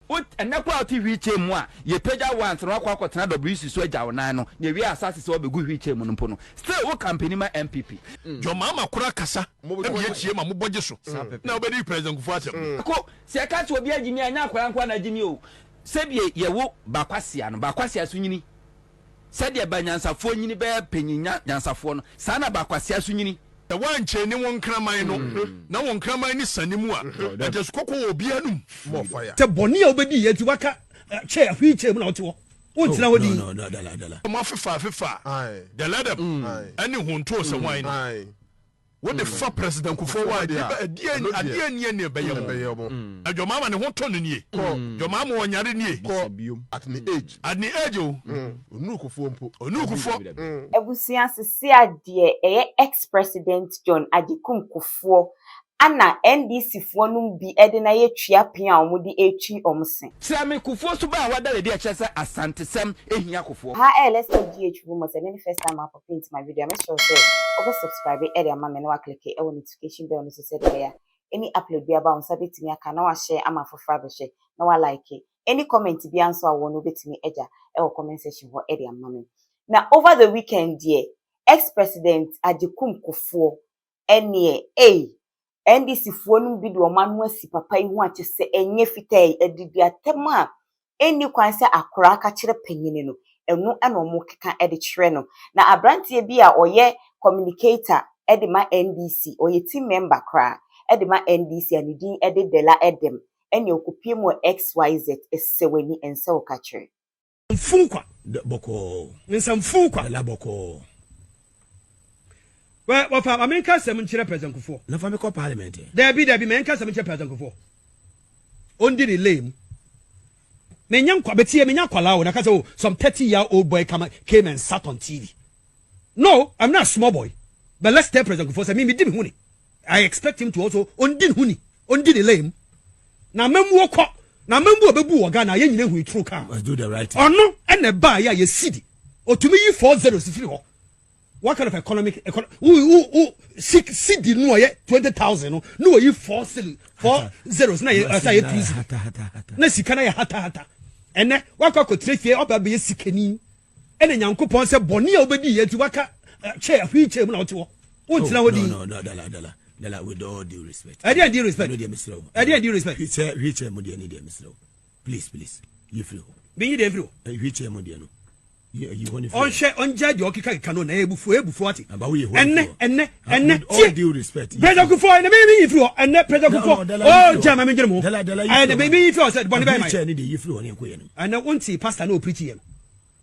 Wo ɛnnɛ koraa a wote wheelchair mu a yɛpagya wo ansa na woakɔ akɔtena WC so agya wo nan no na ewie asase sɛ wɔbɛgu wheelchair mu no mpo no still wo campaigni ma NPP. John Mahama kora kasa ma yɛtie ma mobɔ gye so na wobɛdi President Kufuor asɛm. Ko, sɛ yɛka sɛ obi agyimi a, ɛnyɛ akwadaa nko ara na agyimi o. Sɛdeɛ yɛwo ba kwasea no, ba kwasea nso nyini. Sɛdeɛ ba nyansafoɔ nyini bɛyɛ panyin nyansafoɔ no, saa na ba kwasea nso nyini. Sɛ woankyɛni wo nkraman no na wo nkraman no sane mu a, ɛgye sukɔkɔ wɔ obiara anom. Sɛ bɔne a wobɛdi yɛ nti waka kyɛ wheel chair mu na wote hɔ wontena hɔ din. Wɔafefa afefa Deledem ne Honto sɛ hwan ni? Wode fa President Kufuor hɔ a, ɛdeɛn adeɛ nie ne ɛbɛyɛ mo? Adwamaama ne ho tɔ no nie? Dwamaama ɔnyare nie? At ne age. At ne age o. Ɔnuru Kufuor mpo. Ɔnuru Kufuor. Abusua sese a deɛ ɛyɛ ex president John Agyekum Kufuor ana NDC foɔ nom bi de no ayɛ twia pea a wɔn de retwi wɔn se. Kyerɛ me Kufuor suban a wada no adi a ɛkyerɛ sɛ Asantesɛm hia Kufuor. Ha ɛyɛ Let's Talk GH Rumors, ɛnɛ ne first time a pop into my video a mɛsrɛ wo sɛ wobɛ subscribe de ama me na wa click ɛwɔ notification bell no so sɛdeɛ ɛbɛyɛ a any upload biara ba a wo nsa bɛtumi aka na wa share ama afoforɔ abɛhwɛ na wa like any comment biara nso a wowɔ no wobɛtumi agya ɛwɔ comment section hɔ de ama me. Na over the weekend deɛ ex president Agyekum Kufuor ɛneɛ ei NDC foɔ no bi de wɔn ano asi papa yi ho a kyɛ sɛ ɛnyɛ fitaa yi adidi atɛm a ɛnni kwan sɛ akwaraa ka kyerɛ panyini no ɛno ɛna wɔn keka de kyerɛ no. Na aberanteɛ bi a ɔyɛ communicator de ma NDC, ɔyɛ team member koraa de ma NDC a ne din de Dela Edem ɛne ɔkɔpie mu wɔ XYZ ɛsɛ w'ani ɛnsɛ wo ka kyerɛ. Mfuu kwa. Bɔkɔɔ. Nsɛmfuu kwa. Dela bɔkɔɔ. Wɛ wɔfa ma menka asɛm nkyerɛ President Kufuor. Na fa me kɔ parliament ɛ. Dabi dabi ma yɛnka asɛm nkyerɛ President Kufuor. Ɔndi ne lane mu. Menyɛ nkwa betie menyɛ akwadaa o na ka sɛ oh some 30 year old boy come came and sat on TV. No, I'm not a small boy. But let's tell President Kufuor sɛ me medi me ho ni. I expect him to also ɔndi ne ho ni. Ɔndi ne lane mu. Na amammuo kɔ. Na amammuo bɛbu wɔ Ghana yɛn nyina hu ituro kaa. Must do the right thing. Ɔno ɛna ɛbaa yɛ a yɛsi di. Ɔtumi yi four zeros firi hɔ. What kind of economic econ wo wo wo si cedi no ɔyɛ 20,000 no na wɔyi four cedi four zeros na yɛ ɛsɛ yɛ two cedi na sika na yɛ hata hata. Ɛnɛ wakɔ akɔtena fie ɔba bɛyɛ sikani ɛna Nyankopɔn sɛ bɔne a wobɛdi yɛ nti waka kyɛ wheel chair mu na wote hɔ wontena hɔ din. No, no, dala, dala, dala, with all due respect. Ɛdeɛ due respect. Ɛno deɛ mesrɛ wo. Ɛdeɛ due respect. Wheelchair mu deɛ ne deɛ mesrɛ wo. Please, please, yi firi hɔ. Menyi deɛ mfiri hɔ. Wheelchair mu deɛ no. Ɔnhwɛ ɔngya deɛ ɔkeka keka no na ɛbufuo ɛbufuo ate. Ɛnɛ ɛnɛ ɛnɛ tie President Kufuor ɛnɛ mi mi yi firi hɔ ɛnɛ President Kufuor oh gya ma mi gyina mu ɛnɛ mi mi yi firi hɔ sɛ bɔnne bɛyɛ ma yɛ ɛnɛ wɔn ti pastor na ɔpirikyi yɛ no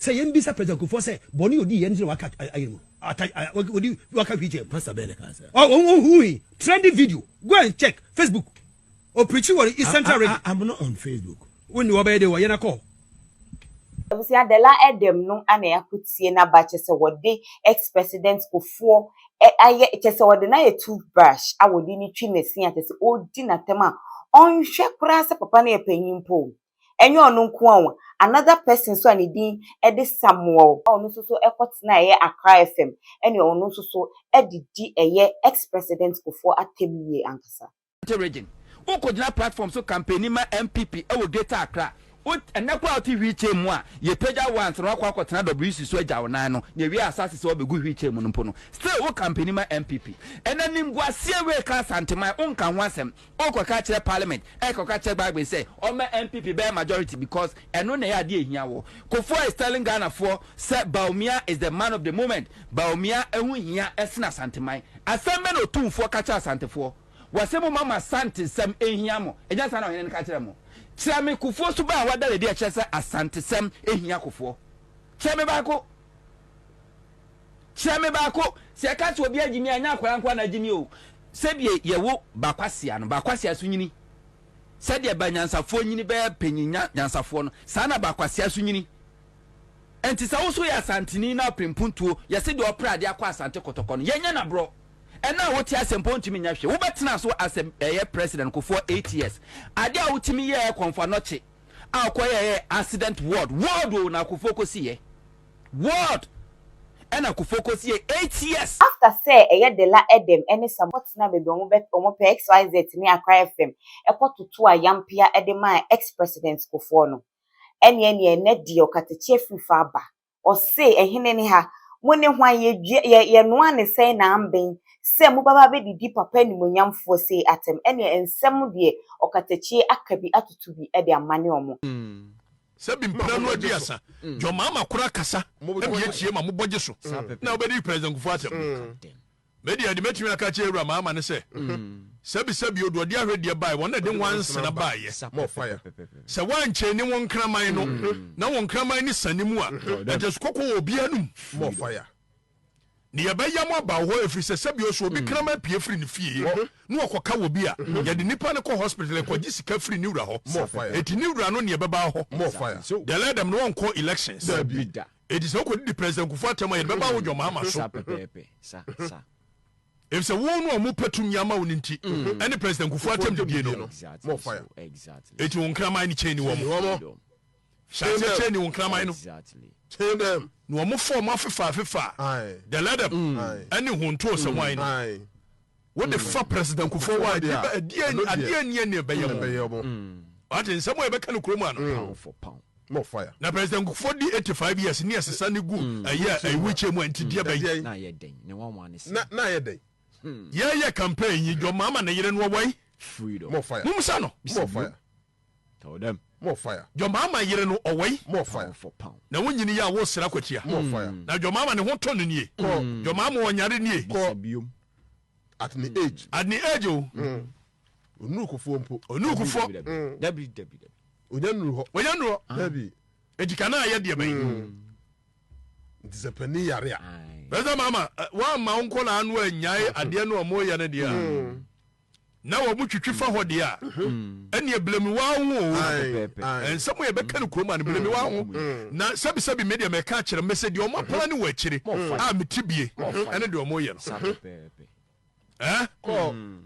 sɛ yɛn bisa President Kufuor sɛ bɔnne odi yɛn gyina waka ayɛ mu ata odi waka hwi kyɛ mu pastor bɛyɛ ne kansa ɔ ɔn hui trendy video go and check Facebook ɔpirikyi wɔ East Central Radio. I'm not on Facebook. Wonni hɔ bɛyɛ de wɔ yɛn akɔ. Abusua Dela Edem no ana yɛakɔtie n'aba kyɛ sɛ wɔde ex-president Kufuor ayɛ kyɛ sɛ wɔde no ayɛ toothbrush a wɔde no twi n'asi a kyɛ sɛ ɔredi n'atɛm a ɔnhwɛ koraa sɛ papa no yɛ panyin mpo o. Ɛnyɛ ɔno nko ara o, another person nso a ne din de Samuel a ɔno nso so kɔtena ɛyɛ Accra FM ɛne ɔno nso so de di ɛyɛ ex-president Kufuor atɛm yie ankasa. Ashanti Region. Wokɔgyina platform so campaigni ma NPP wɔ Greater Accra. Wo, ɛnnɛ koraa a wote wheelchair mu a, yɛpagya wo ansa na woakɔ akɔtena WC so agya wo nan no, na ewie asase sɛ wɔbɛgu wheelchair mu no mpo no, still wo campaigni ma NPP. Ɛnɛ animguaseɛ wei ka Asanteman, wonka ho asɛm. Wokɔka kyerɛ parliament, ɛkɔka kyerɛ Bagbin sɛ ɔmma NPP bɛyɛ majority because ɛno na ɛyɛ adeɛ a ɛhia wɔ. Kufuor is telling Ghanafoɔ sɛ Bawumia is the man of the moment. Bawumia ho hia sene Asanteman. Asɛm bɛn na Otumfoɔ ka kyerɛ Asantefoɔ? Wɔse momma mo Asantesɛm nhia mo, ɛnyɛ saa na ɔhene no ka kyerɛɛ mo? Kyerɛ me Kufuor suban a wada no adi a ɛkyerɛ sɛ Asantesɛm hia Kufuor. Kyerɛ me baako. Kyerɛ me baako. Sɛ yɛka sɛ obi agyimi a, ɛnyɛ akwadaa nko ara na agyimi o. Sɛdeɛ yɛwo ba kwasea no, ba kwasea nso nyini. Sɛdeɛ ba nyansafoɔ nyini bɛyɛ panyin nyansafoɔ no, saa na ba kwasea nso nyini. Enti sɛ wo nso woyɛ Asanteni na wopere mpuntuo, yɛse deɛ ɔpere adeɛ akɔ Asante Kɔtɔkɔ no, yɛnyɛ no aborɔ. Ɛnɛ a wote ase mpo wontumi nyɛ hwee. Wobɛtena so as a ɛyɛ president Kufuor 8 years. Adeɛ a wotumi yɛɛ Kɔmfo Anɔkye a wokɔyɛɛ accident ward, ward o na Kufuor kɔsiiɛ. Ward! Ɛna Kufuor kɔsi yɛ 8 years. After sɛ ɛyɛ Dela Edem ne Sam kɔtena baabi a wɔn bɛ wɔn pɛ XYZ ne Accra FM kɔ toto ayampea de maa ex President Kufuor no, ɛneɛ neɛ ɛnɛ deɛ ɔkatakyie afiri fa aba. Ɔse ɛhene ne ha? Mo ne hwan? Yɛdua yɛ yɛnoa ne sɛn na amben sɛ mobɛba abɛdidi papa animuonyamfoɔ sei atɛm? Ɛneɛ nsɛm deɛ ɔkatakyie aka bi atoto bi de amane wɔn. Sɛbi mpena no aduasa John Mahama kora kasa ma yɛtie ma mobɔ gye so na wobɛdi President Kufuor asɛm. Me deɛ deɛ mɛtumi aka akyerɛ Awura Mahama ne sɛ sɛbi sɛbi o deɛ ɔde ahwɛdeɛ baeɛ wɔn na ɛde nwansena baeɛ. Sɛ woankyɛni wo nkraman no na wo nkraman no sane mu a ɛkyɛ so kɔkɔ wɔ obiara anum. Ne yɛbɛyam aba wo hɔ ɛfiri sɛ sɛbi o sɛ obi kraman pue firi ne fie na ɔkɔka wɔ bi a yɛde nipa no kɔ hospital ɛkɔgye sika firi ne wura hɔ enti ne wura no ne yɛbɛba hɔ. Deɛ ɛlɛyɛ dɛm no wɔnkɔ elections. Enti sɛ wokɔdidi President Kufuor atɛm a, yɛde bɛba wo John Mahama so. Efisɛ wo no a wɔpɛ tumi ama wo no nti, ɛne President Kufuor atɛm didie no. Enti wo nkraman no kyɛni wɔn. Hyɛ aseɛ kyɛni wo nkraman no. Na wɔn fa wɔn afefa afefa a, the let them, ɛne hontoo sɛ hwan no. Wode fa President Kufuor hɔ a, ɛdeɛ adeɛ nni ɛne ɛbɛyɛ mo. Wate nsɛm a yɛbɛka no kurom ano. Na President Kufuor di 85 years ne ɛsesa ne gu ɛyɛ ɛyɛ wheelchair mu a nti deɛ bɛn. Na ayɛ dɛn? Ne nwanwa ne sɛ. Na ayɛ dɛn? Yɛyɛ campaign yi John Mahama ne yere no ɔwɔ yi? Freedom. Mumsa no. Tell them. More fire. John Mahama yere no ɔwɔ yi? More fire. Pound for pound. Na wo nyini yɛ a wo sra kwatia. More fire. Na John Mahama ne ho tɔ no nie. John Mahama ɔnyare nie. Bisa biom. At ne age. At ne age o. Onuru Kufuor mpo. Onuru Kufuor. Dabi dabi dabi. Onya nuru hɔ. Onya nuru hɔ. Dabi. Eti kana ayɛ deɛ bɛn. Nti sɛ panin yare a. President Mahama wamma wo nkɔlaa no anyae adeɛ no a wɔyɛ no deɛ a. Na wɔn twitwi fa hɔ deɛ a, ɛneɛ blame waa ho o. Nsɛm a yɛbɛka no kurom a no blame waa ho. Na sɛbisɛbi me deɛ mɛka akyerɛ mo sɛ deɛ wɔn aplan wɔ akyire a mete bie ɛne deɛ wɔn yɛ no. Eh?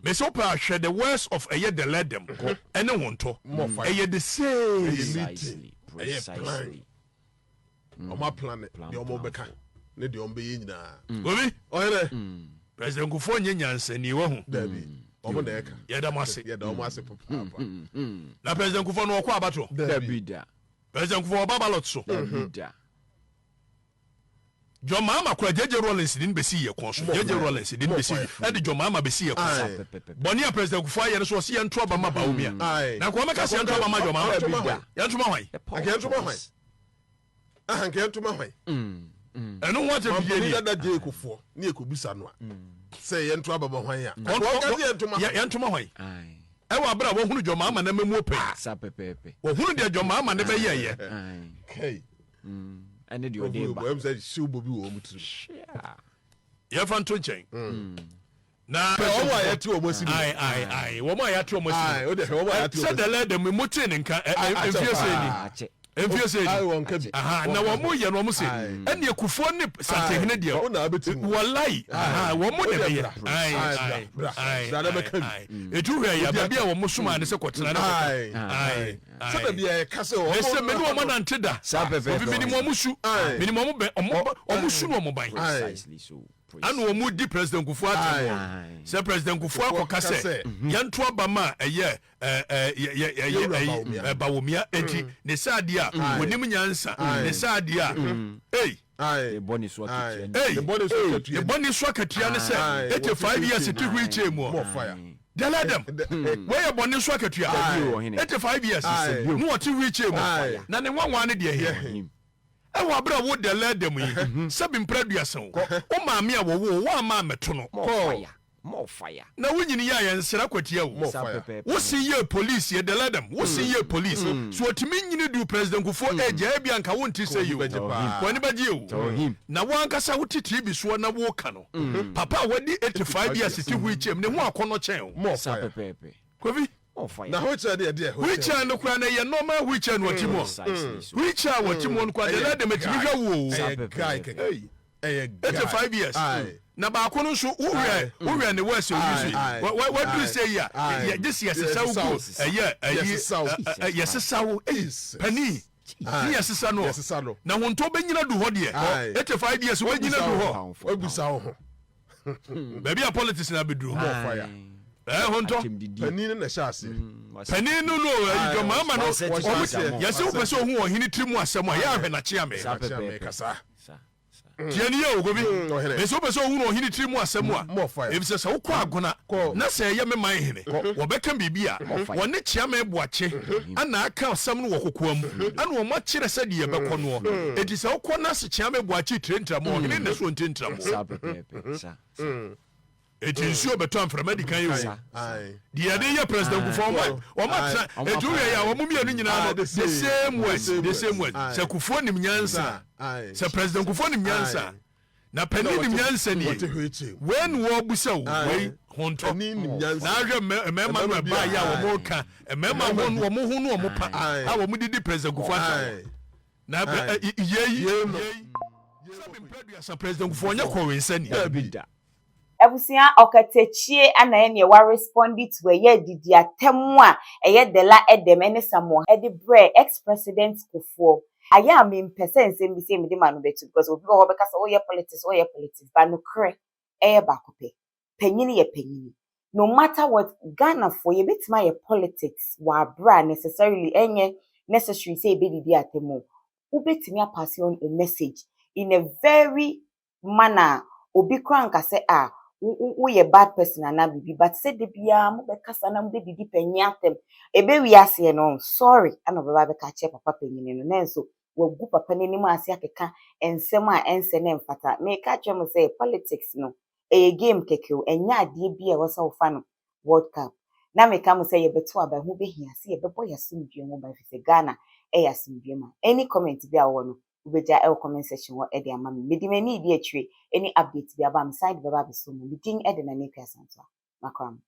Mese wopɛ a hwɛ the worst of ɛyɛ the let them ɛne wɔn tɔ. Ɛyɛ the same. Ɛyɛ plan. Wɔn aplan deɛ wɔn bɛka ne deɛ wɔn bɛyɛ nyinaa. Obi. Ɔyɛ President Kufuor nyɛ nyansani wahu. Dabi. Wɔn na ɛka. Yɛda mo ase. Yɛda wɔn ase papaapa. Na President Kufuor no ɔkɔ abatoɔ. Dabi da. President Kufuor ɔba ballot so. Dabi da. John Mahama kura JJ Rawlings de no bɛsi yɛ kɔn so. JJ Rawlings de no bɛsi ɛde John Mahama bɛsi yɛ kɔn so. Bɔne a President Kufuor ayɛ no so ɔsi yɛnto aba ma Bawumia. Na nka wɔmɛka sɛ yɛnto aba ma John Mahama. Yɛnto ma hwan? Yɛnto ma hwan? Ahanka yɛnto ma hwan? Ɛno ho asɛm bie ni. Dada J Kufuor ne yɛkɔbisa no a sɛ yɛnto aba ma hwan a. Yɛnto ma hwan? Ɛwɔ abere a wɔhunu John Mahama na mɛmuo pɛn. Wɔhunu deɛ John Mahama ne bɛyɛɛyɛ. Ɛne deɛ ɔde ba. Ɛm sɛ hyew bɔ bi wɔ wɔn tirim. Yɛfa nto nkyɛn. Na wɔn a yɛte wɔn asi mu. Ayi ayi ayi wɔn a yɛate wɔn asi mu. O de hwɛ wɔn a yɛate wɔn asi mu. Sɛ dɛlɛ dɛm mu tee ne nka mfie sɛ ni. Mfie sɛ ni. Na wɔn yɛ no wɔn se ɛne Kufuor ne Santehene deɛ. Wɔlayi wɔn na ɛbɛyɛ. Ayi ayi ayi ayi. Etu hwɛ yɛ baabi a wɔn soma ne sɛ kɔtena ne kɔka. Ayi. Sɛ baabi a yɛka sɛ wɔn. Mese me ne wɔn anante da. Obi menim wɔn su. Menim wɔn bɛ wɔn su ne wɔn ban. Ana wɔn di President Kufuor atɛm wɔ sɛ President Kufuor akɔka sɛ yɛnto aba ma ɛyɛ ɛyɛ Bawumia eti ne saa adeɛ a wɔnim nyansa ne saa adeɛ a ei. Ne bɔne so akatua ne. Ne bɔne so akatua ne sɛ 85 years ti wheelchair mu. Then let them. Wei yɛ bɔne so akatua. 85 years na ɔte wheelchair mu. Na ne nwanwa ne deɛ he. Ɛwɔ abere a wo the let them yi sɛbi mpere aduasa o. Wo maame a wɔwo wo woamma ammɛto no. Na wo nyini yɛ a yɛnsra kwatia o. Wo se yɛ police yɛ the let them. Wo se yɛ police. So otumi nyini du President Kufuor age a ebia nka wo nte sɛ yi o. W'ani bɛgye o. Na wo ankasa wo te TV soɔ na wo ka no. Papa a wadi 85 years te wheelchair mu ne ho akɔnnɔ kyɛn wo. Kofi. Na wheelchair deɛ deɛ. Wheelchair no koraa na ɛyɛ normal wheelchair na ɔte mu. Wheelchair a wɔte mu no koraa deɛ lɛdɛm ɛtumi hwɛ wo o. Ɛyɛ guy kɛkɛ. Ɛyɛ guy. 85 years. Na baako no nso wohwɛ wohwɛ ne wɔ ɛsɛ oyi so yi. Waduru sɛ yi a yɛ gye si yɛsesa wo gu ɛyɛ ɛyi yɛsesa wo. Panin. Ne yɛsesa no. Yɛsesa no. Na Hontɔ bɛnyina du hɔ deɛ. 85 years wobɛnyina du hɔ. Wabisa wo ho. Baabi a politics na abɛduru. More fire. Ɛɛ Hontɔ. Panin no na ɛhyɛ aseɛ. Panin no no dwamaama no. Wɔn yɛsɛ wopɛ sɛ ohun ɔhene tiri mu asɛm a yɛ ahwɛ n'akyeame. Saa N'akyeame pɛpɛɛpɛ. kasa. Sa. Tie ne yɛ ogobi. Ɔhene. Ɛsɛ wopɛ sɛ ohun ɔhene tiri mu asɛm a. More fire. Efisɛ sɛ wokɔ agona na sɛ ɛyɛ me man hene wɔbɛka biribi a wɔne Kyeame Boakye ana aka asɛm no wɔ kokoa mu ana wɔn akyerɛ sɛ deɛ yɛbɛkɔ noɔ. Eti sɛ wokɔ na se Kyeame Boakye tire ntramu ɔhene na so ɔntie ntramu. Saa pɛpɛɛpɛ. Sa. Sa. Eti nsuo bɛtɔ mframa di kan yɛ o. Aye. Deɛ yɛde yɛ President Kufuor wɔn wɔn atena Wɔn etu yɛ yɛ a wɔn mmienu nyinaa no the the same words the same words Aye. sɛ Kufuor nim nyansa Aye. sɛ President Kufuor nim nyansa na panin nim nyansa nie Wɔte hwee wei na wɔbusa wo wei Hontɔ Panin nim nyansa. na ahwɛ mmarima no Mmarima bi ɛbaa yɛ a a- wɔn ka mmarima ho wɔn ho no wɔn pa Aye. a wɔn didi President Kufuor ata Aye. na Aye. yei Yei no. yei sɛ mempɛ aduasa President Kufuor ɔnyɛ kɔwensani. Dabi da. Abusua ɔkatakyie ana ɛneɛ wa respond to ɛyɛ adidi atɛm a ɛyɛ Dela Edem ɛne Samoa ɛde brɛ ex-president Kufuor. Ayɛ a mempɛ sɛ nsɛm bi sɛ mede ma no bɛtu because obi wɔ hɔ bɛka sɛ woyɛ politics, woyɛ politics, but nokorɛ ɛyɛ baako pɛ. Panyini yɛ panyini. No matter what, Ghanafoɔ yɛbɛtumi ayɛ politics wɔ abere a necessarily ɛnyɛ necessary sɛ yɛbɛdidi atɛm o. Wobɛtumi apass on a message in a very manner a obi koraa nka sɛ a woyɛ bad person anaa biribi, but sɛ da biara mobɛkasa na mobɛdidi panyin atɛm ɛbɛwie aseɛ no, sorry ana ɔbɛba abɛka akyerɛ papa panyin no, nanso wagu papa n'anim ase akeka nsɛm a ɛnsɛ ne mfata. Meka kyerɛ mo sɛ politics no ɛyɛ game kɛkɛ o, ɛnyɛ adeɛ bi a ɛwɔ sɛ wofa no World Cup. Na meka mo sɛ yɛbɛto aba, ho bɛhia sɛ yɛbɛbɔ yɛ asomdwe ho ban, ɛfiri sɛ Ghana ɛyɛ asomdwe ma. Any comment bi a wɔwɔ no wobɛgya ɛwɔ comment section hɔ ɛde ama me. Mede m'ani di akyire, any update bi aba a mesan de bɛba abɛso mu. Me din ɛde Nana Akua Asantewaa. Makora mo.